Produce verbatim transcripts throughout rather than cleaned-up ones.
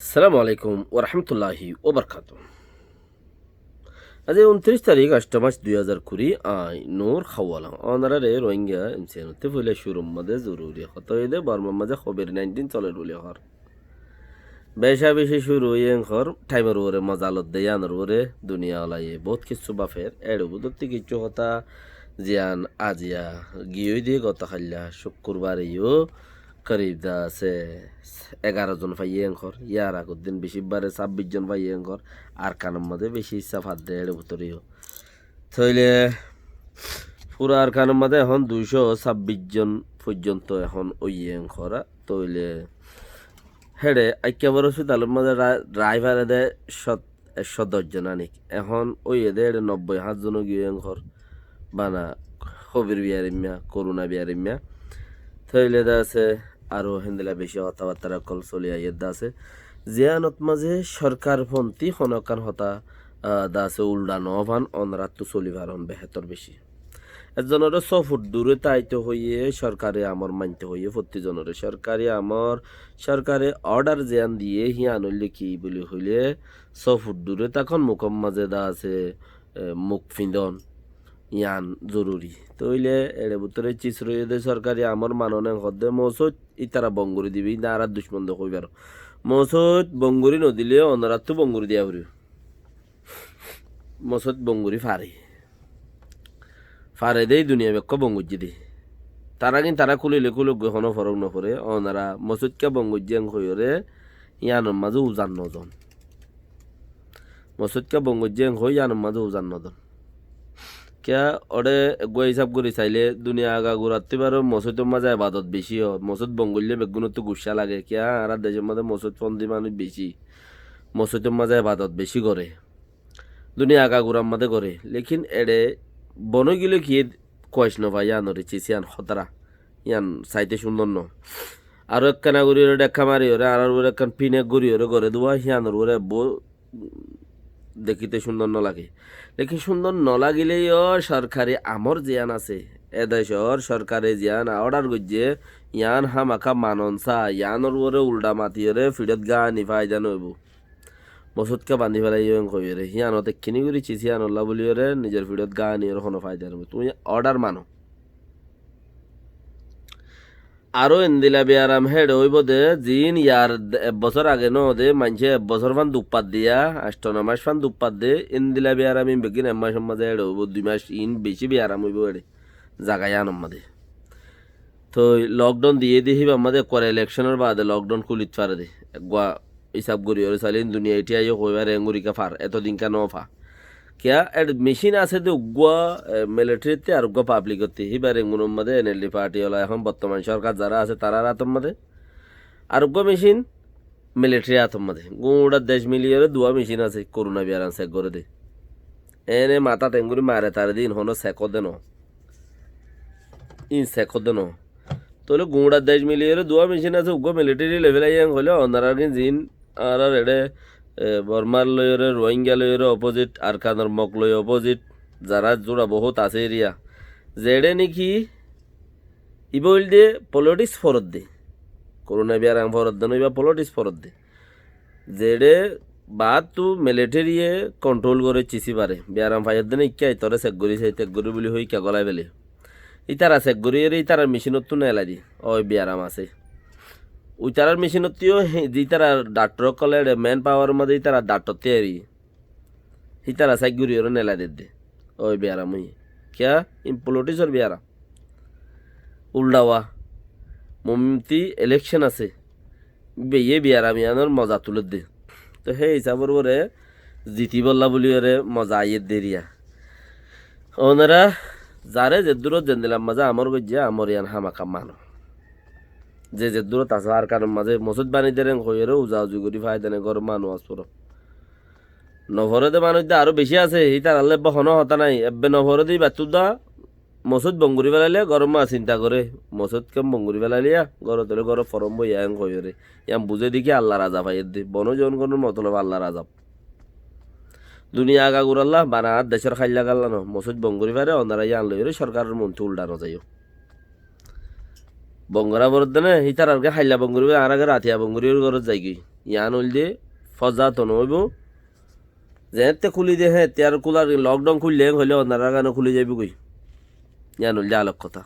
Assalamu alaikum warahmatulláhi wabarakátuhu. Aijja untiric tarík, añctho mac, dui házar kuri, añí Nur Hawala. Ónoraré Rohingya M C N ottú foila cúrur mazé zoruri hotá óilde, Bormar mazé covid nineteen soler buli hoór. Beca beci cúru óiye enkor, thaimor uore moza lodde, yíanor uore duniya olaye bout kissú bafer. Éçe bútottú kissú hotá ziyan aziya giyói de, gotokailla cúkkurbare yó korib de asé egaró zon faiyé enkor, yar agor din beci bare sábbic zon faiyé enkor, Arkanor mazé beci issá fadde éçe bútore yó. Tóile fura Arkanor mazé ehón duicó sábbic zon foijjonto ehón óiye enkor. Tóile héçe Aikkafor hospitalor mazé ra-, rai fare de cót, ekcó doc zon anik. Ehón óiye de éçe nobboi háñt zon ói giyói enkor. Bana covid biyaraimma, koruna biyaraimma. Tóile de asé aró héndilla beci hotábattar ókkol soli aiyér de asé. Ziyanot mazé sorkarfonti honó ekkán hotá, ah, de asé uldha no fan, ónorattú soli faron behétor beci. Ekzonoré só fut dure táito hoiyé, sorkari amor mainto hoiyé, fottí zonoré sorkari amor, sorkari ordar ziyan diyé, híyan óilde ki buli hoilé, só fut dure tákon, mukor mazé de asé, e, muk findon, yián zoruri. Tóile éçe bútore cis roiyé de sorkari amor manon en hoódde, mousóit ítara bon gorí dibe, índe añárar ducmon de hoi faro. Mousóit bon gorí nodile ónorattú bon gorí diya foribó. Mousóit bon gorí fare. Fare de, duniya bekkó bon goijjé de. Tará gin tará kúlile kúluk goi, honó forók noforé. Ónora mousóit kiyá bon goijjé en hoiyóre yíanor mazé uzan nozon. Mousóit kiyá bon goijjé en hoi yíanor mazé uzan nozon. Kiyá óre eggúa hísab gorí sailé duniya agagurattú íbaró mousóitor mazé ebadot beci ó. Mousóit bon goillé beggúnottú guccá lage. Kiyá añárar decór mazé mousóit fondi manúic beci. Mousóitor mazé ebadot beci goré. Duniya agagurar mazé goré. Lekin éçe bon óigile kiyé kuac nofá yíanoré, cis yían hótara. Yían saité cúndor no. Aró ekkán goríyoré dhekká mariyóre, añárar uore ekkán pinek goríyoré goré dúwa, híanor uore ebbó dekíte cúndor nolage. Lekin cúndor nolagileyó sorkari amor ziyán asé, e decór sorkare ziyán ordar goijjé, yían hámaká manon sa, yíanor uore uldha matiyóre fiçót gáni faida noóibo. Mousóit kiyá bandí felaiyó en hoiyóre, híanot ekkiní gorí cis yíanolla buliyóre nizor fiçót gáni yóre honó faida noóibo. Tuñí ordar mano. Aró endila biyaram héçe óibo de, ziín yar ek bosór age nóo de, maincé ek bosór fán duk fadde yá, añctho no mac fán duk fadde, endila biyaram ín beggín ek macór mazé héçe óibo, dui mac, iín beci biyaram óibo héçe, zaga yíanor mazé. Toi lokdon diyé de híbar mazé ekkuar elekcónor baade lokdon kúlit fare de, eggúa hísab goríyoré sailé, duniya ithíya yó hoi fare, engori ká far, eto din ká no fa. Kiyá, ér mecin asé de uggúa, e, militarittú ar uggúa pablikottú. Híbar engunor mazé N L D party ola ehón bottoman sorkar zará asé tarár átor mazé. Ar uggúa mecin militari átor mazé. Guñça dec miliyóre duwá mecin asé, koruna biyaram sek goré de. Ene matát engori mare tare de, ín honó sek ó de no. Ín sek ó de no. Tóile guñça dec miliyóre duwá mecin asé, uggúa militari loi felaiyé en hoilé, onorar gín ziín añárar eçé, e, Bormar loiyóre, Rohingya loiyóre opposite, Arkanor Mok loi opposite, zará zura bohút asé eriya. Zeçé néki ibá óilde politics forodde. Koruna biyaram forodde no, ibá politics forodde. Zeçé baáttu militariye kontrol goré cis íbaré. Biyaram faiyódde né ikká itará sek gorí sai, tek gorí buli hoi ikká golai fele. Ítara sek goríyoré ítarar mecinottú neelai di. Ói biyaram asé. Ítarar mecinottú yó hé-, ze ítarar dhaktor ókkol éçe man power mazé ítarar dhaktor tiyari. Hítara sek goríyoré neelai dedde. Ói biyaram óiye. Kiyá? Ín politicsor biyaram. Uldha wa. Mumti elekcon asé. Beye biyaram yíanor moza tuledde. Toi hé hísabor uore zitibólla buliyóre moza aiyédde eriya. Onora zaré zeddúrot zendilar mazé amor goijjé, amor yían hámaká mano. Ze zeddúrot asó Arkanor mazé mousóit bani der en hoiyóre uza uzi gorí faida nái, góror manúic asé furo. Noforé de manúic de aró beci asé, hítarallá ebbe honó hotá nái, ebbe noforé de íbattú da mousóit bon gorí felailé góror manúic sinta goré, mousóit ken bon gorí felailé yá, górot óile góror forom boiya en hoiyóre. Yían buzé de ki Allar azab aiyér de, bono zon gonor motolob Allar azab. Duniya agagurallá bana añár decór háilla galla no, mousóit bon gorí fare, onora yían loiyóre sorkaror montu uldha no zaiyó. Bon gorá foredde né, hítarar ge háilla bon gorí fare, añárar ge ratiya bon gorí górot zaigói. Yián óilde fóza to noóibo. Zeéñtte kúli de héeñtte ar kúlar, lockdown kúille héeñ hoilé onorar gán ó kúli zaibói goi. Yián óilde alok hotá.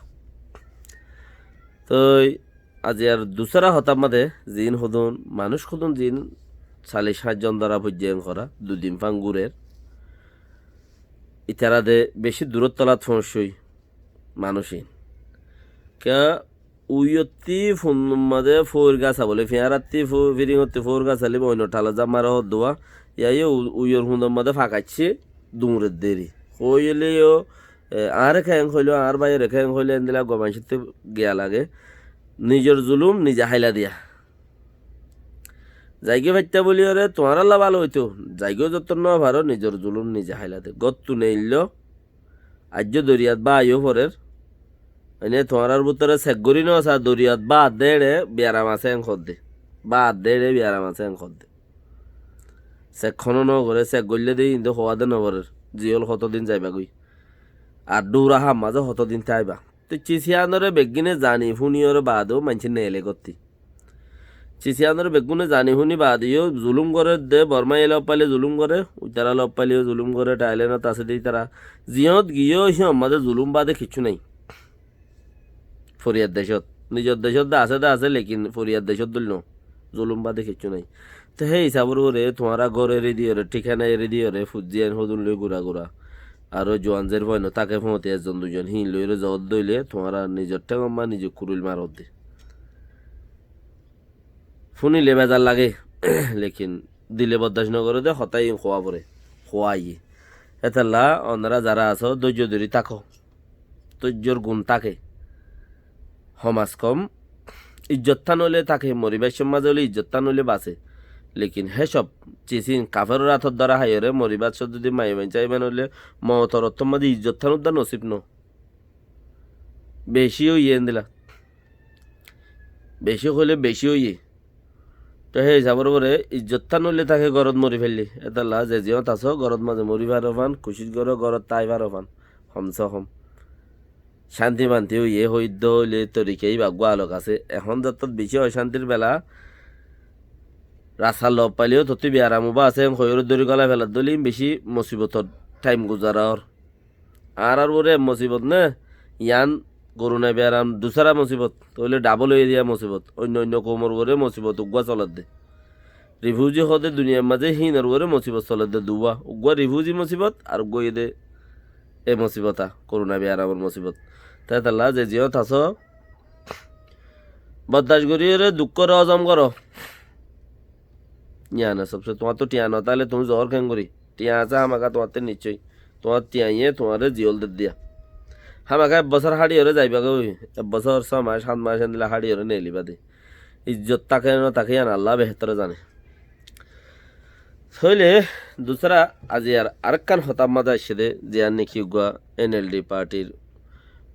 Toi aijjar dusára hotár mazé ziín hodún, manúic hodún ziín, callic háñt zon dóra foijjé héeñ gorá, dui din fán gúrer. Itará de bicí duror tolat foóñiccé manúic iín. Kiyá uiyottí fúnor mazé fóoir gása bóle, fiáñrattí fó-, fíriŋottí fóoir gása lói oinor thalot zamma rehódduwa, yáiye u-, uiyor fúnor mazé fakaicce duñrer deri. Hoói óile yó, e, añáre keén hoiló, añár báiyoré keén hoiló, endilla uggúa maincóttu giya lage. Nizor zulúm nize háila diya. Zaigói faittá bóliyoré tuáñrálla bála óito, zaigói zottót nófaró, nizor zulúm nize háila de. Góttu neilló, aijjó doriyat báa aiyó forer. Ene tuáñrár bútore sek gorí nosá, doriyat báa de éçe biyaram asé héeñ hoódde. Báa de éçe biyaram asé héeñ hoódde. Sek honó nogoré, sek goillé de híin de hoóade noforer. Ziyól hotodin zaibagói. Ar dhúra ham mazé hotodin táiba. Te cis yíanoré beggúne zani fúniyoré baade ó maincé neele gótti. Cis yíanoré beggúne zani fúni baade yó zulúm goré de, Bormá elóp faile zulúm goré, uitará elóp faile yó zulúm goré, Thailéndot asé de itará. Ziyót giyó híyan mazé zulúm baade kiccú nái. Foriyar decót. Nizor decót de asé de asé, lekin foriyar decót dóilla no. Zulúm baade kiccú nái. Te hé hísabor uore tuáñra gór eri diyoré, thíkana eri diyoré, fuain hodún loi gura gura. Aró juan zer fuain táke foóñti ezzon duizon, híin loiyóre zoódde óile tuáñra nizor théngor mazé nize kuruil marodde. Fúnile bezar lage, lekin dile boddac nogoré de, hotá iín hoá foré, hoá aiyé. Hétolla onorá zará asó, dóijjo dóri táko. Dóijjor gun táke. Hom az kom ijjottán óile táke, moribár cómot óile ijjottán óile basé. Lekin hé cób cis iín kaféror átot dóra háiyoré moribár cómot zodi maiyafuain saiyafuain óile moutor ottót mazé ijjottán uddá nosib no. Bicí óiye endilla. Bicí hoilé bicí óiye. Te hé hísabor uore ijjottán óile táke górot mori faille. Hétolla ze ziyót asó górot mazé mori faro fán, kucíc goró górot tái faro fán. Hom se hom. Cánti manti óiye hoóidde óile torika íba uggúa alok asé. Ehón zettót bicí ocántir bela, rastar lof faile yó tottú biyaram uba asé, héen hoiyóre dóri gólai feladde óile bicí musibotor thaim guzara ór. Añárar uore mosibot né, yián koruna biyaram dusára mosibot, tóile dhabol óiye diya mosibot. Oinno oinno koumor uore mosibot uggúa soledde. Rifuzi hoóde duniyair mazé híinor uore mosibot soledde duwá. Uggúa rifuzi mosibot, ar uggúa óiye de e mosibota, koruna biyaramor mosibot. Te hétolla ze ziyót asó, boddac goríyoré dukkóre ozom goró. Yián asé, sobse tuáñrtú thiañ no táile tuñí zoór keéngorí? Thiañ asé hámaká tuáñrtú niccói. Tuáñr thiañe tuáñre ziyól deddiya. Hámaká ek bosór háçiyoré zaibagói, ek bosór, só mac, hát mac endilla háçiyoré neelibá de. Ijjot táke no táke yián Alla behétore zane. Tóile dusára aijjar arekkán hotár mazé aiccé de, ziyán niki uggúa NLD partir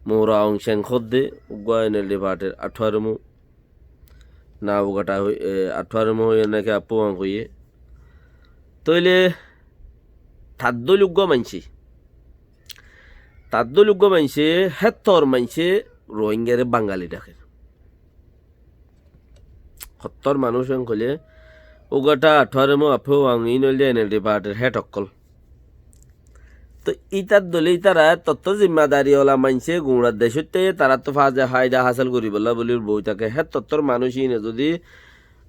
Mura Aung Sen hoódde, uggúa NLD partir Athuaremu, na uggúa ta hoi-, e, Athuaremu hoiyé naki Appu Wang hoiyé. Tóile tar dóil uggúa maincé, tar dóil uggúa maincé, héttor maincé Rohingyare Bangali dhaker. Hottór manúic en hoilé, uggúa ta Athuaremu, Appu Wang, iín óilde NLD partir héd ókkol. Toi ítar dóile ítara etottó zimmadari ola maincé guñçar decót táiye taráttu faida hásil goríbolla bóli boi táke. Hétottór manúic iíne zodi,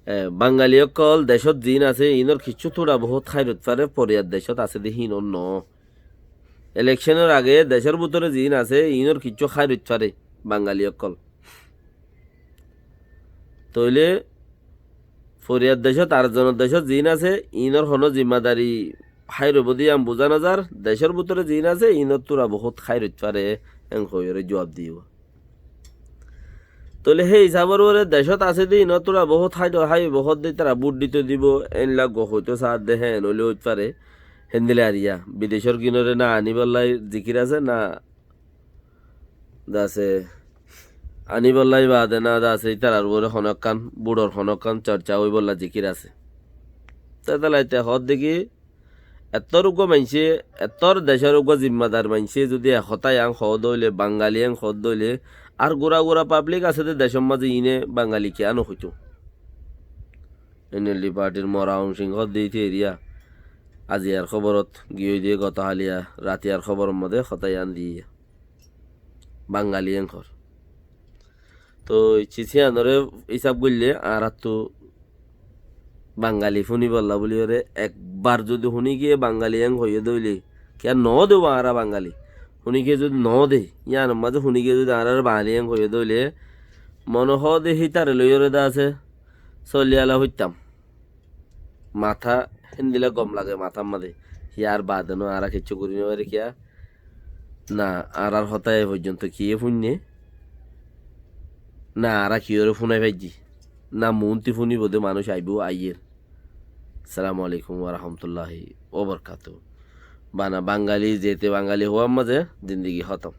e, Bangali ókkol decót ziín asé, iínor kiccú túra bohút háiroit fare, foriyar decót asé de híin no. Elekcónor age decór bútore ziín asé, iínor kiccú háiroit fare Bangali ókkol. Tóile foriyar decót, ar zonor decót ziín asé, iínor honó zimmadari háiroibó de yián buzá no zar, decór bútore ziín asé, iínor túra bohút háiroit fare, héen hoiyóre juab diyé. Tóile hé hísabor uore decót asé de iínor túra bohút háiro-, háiroibó hoódde ítara bút dito dibo, éilla uggúa hoitó saádde, héen óile óit fare, héndilla ar yián. Bidecór kinóre na aníbolla zikir asé, na de asé, aníbolla baade na de asé, ítarar uore honókkán, bútor honókkán corca óibolla zikir asé. Te hétolla ite hoódde ki, ettór uggúa maincé, ettór decór uggúa zimmadar maincé zodi e hotá yián hoódde óile, Bangali yián hoódde óile, ar gura gura pablik asé de decór mazé iíne Bangali kiyá no hoitó. N L D party'r mora ongsing hoódde íte eriya. Aziyar hóborot giyói de goto háliya ratiyar hóboror modé hotá yián diyé. Bangali eñkor. Toi cis yíanoré hísab goillé añáráttu Bangali fúnibolla bóliyoré ekbar zodi fúni giyé Bangali eñk hoiyé dé óile, kiyá noó dé añára Bangali. Fúni giyé zodi noó dé, yíanor mazé fúni giyé zodi añáráre Bangali eñk hoiyé dé óile, mone hoó dé hítare loiyoré dé asé, soliyala hoittám. Matá héndilla gom lage matár mazé. Yar baade no añára kiccú gorí no fari kiyá. Na añárar hotá e foijjonto kiyé fúinne, na añára kiyóre fúnai faijjí, na muúnti fúnibo dé manúic aibó aiyér. Assalamu alaikum wa rahmatullahi wa barakatuhu. Bana Bangali, zete Bangali hoóar mazé zindigi hótom.